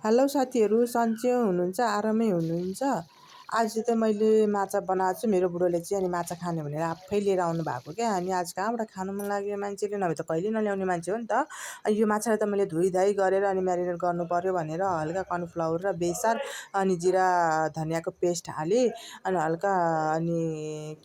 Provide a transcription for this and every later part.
Hello साथीहरू, सन्चै हुनुहुन्छ? आरामै हुनुहुन्छ? आज चाहिँ मैले माछा बनाएको छु। मेरो बुढोले चाहिँ अनि माछा खाने भनेर आफै लिएर आउनु भएको क्या। अनि आज कहाँबाट खानु मन लाग्यो मान्छेले, नभए त कहिले नल्याउने मान्छे हो नि त। अनि यो माछालाई त मैले धोइधाइ गरेर अनि म्यारिनेट गर्नु पऱ्यो भनेर हल्का कर्नफ्लावर र बेसार अनि जिरा धनियाँको पेस्ट हालेँ। अनि हल्का अनि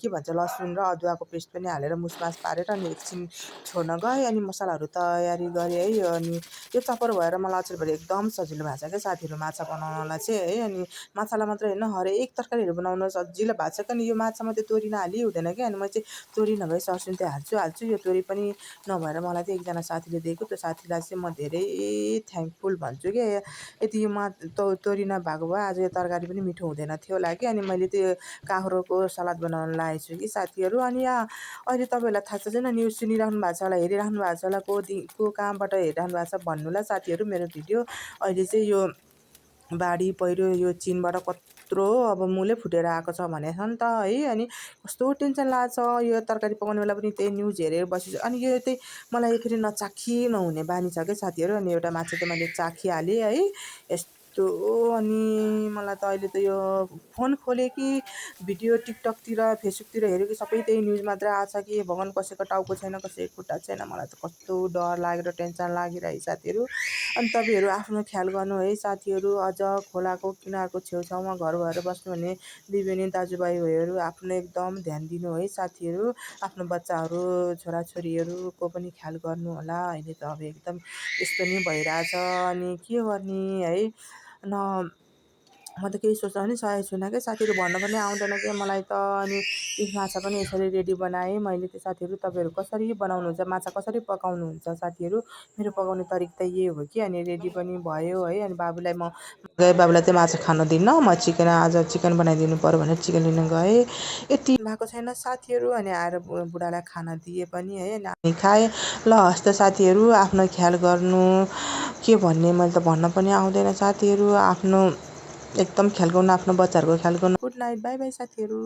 के भन्छ लसुन र अदुवाको पेस्ट पनि हालेर मुसमास पारेर अनि एकछिन छोड्न गएँ। अनि मसलाहरू तयारी गरेँ है। अनि यो चपर भएर मलाई अचेल भएर एकदम सजिलो भएको छ क्या साथीहरू माछा बनाउनलाई चाहिँ है। अनि माछालाई मात्रै होइन, हरेक तरकारीहरू बनाउन सजिलो भएको छ। किन यो माछामा त्यो तोरी नहाली हुँदैन क्या। अनि म चाहिँ तोरी नभए ससुन चाहिँ हाल्छु। यो तोरी पनि नभएर मलाई चाहिँ एकजना साथीले दिएको, त्यो साथीलाई चाहिँ म धेरै थ्याङ्कफुल भन्छु क्या। यदि यो तोरी नभएको भए आज यो तरकारी पनि मिठो हुँदैन थियो होला कि। अनि मैले त्यो काँक्रोको सलाद बनाउन लागेको छु कि साथीहरू। अनि यहाँ अहिले तपाईँहरूलाई थाहा छ छैन, न्युज सुनिराख्नु भएको छ होला, हेरिराख्नु भएको छ होला, को कहाँबाट हेरिराख्नु भएको छ भन्नु होला साथीहरू। मेरो भिडियो अहिले चाहिँ यो बाढी पहिरो यो चीनबाट कत्रो अब मूलै फुटेर आएको छ भनेछ नि त है। अनि कस्तो टेन्सन लागेको छ, यो तरकारी पकाउने बेला पनि त्यही न्युज हेरेर बसेछु। अनि यो चाहिँ मलाई फेरि नचाखी नहुने बानी छ क्या साथीहरू। अनि एउटा माछा चाहिँ मैले चाखिहालेँ है यस्तो। अनि मलाई त अहिले त यो फोन खोलेँ कि भिडियो टिकटकतिर फेसबुकतिर हेऱ्यो कि सबै त्यही न्युज मात्रै आएको छ कि भगवान् कसैको टाउको छैन, कसैको खुट्टा छैन। मलाई त कस्तो डर लागेर टेन्सन लागिरहेको साथीहरू। अनि तपाईँहरू आफ्नो ख्याल गर्नु है साथीहरू। अझ खोलाको किनारको छेउछाउमा घर भएर बस्नु भने दिदीबहिनी दाजुभाइहरू आफ्नो एकदम ध्यान दिनु है साथीहरू। आफ्नो बच्चाहरू छोराछोरीहरूको पनि ख्याल गर्नु होला। अहिले त अब एकदम यस्तो नै भइरहेछ। अनि के गर्ने है। म त केही सोच्न पनि सकेको छुइनँ क्या साथीहरू, भन्न पनि आउँदैन क्या मलाई त। अनि माछा पनि यसरी रेडी बनाएँ मैले त साथीहरू। तपाईँहरू कसरी बनाउनुहुन्छ, माछा कसरी पकाउनुहुन्छ साथीहरू? मेरो पकाउने तरिका त यही हो कि। अनि रेडी पनि भयो है। अनि बाबुलाई म गएँ, बाबुलाई चाहिँ माछा खान दिन्न, म आज चिकन बनाइदिनु पऱ्यो भनेर चिकन लिन गएँ। यति भएको छैन साथीहरू। अनि आएर बुढालाई खाना दिएँ पनि है। अनि खाएँ। ल हस् त साथीहरू, आफ्नो ख्याल गर्नु। के भन्ने मैले त भन्न पनि आउँदैन साथीहरू। आफ्नो एकदम ख्याल गर्नु, आफ्नो बच्चाहरूको ख्याल गर्नु। गुड नाइट, बाई बाई साथीहरू।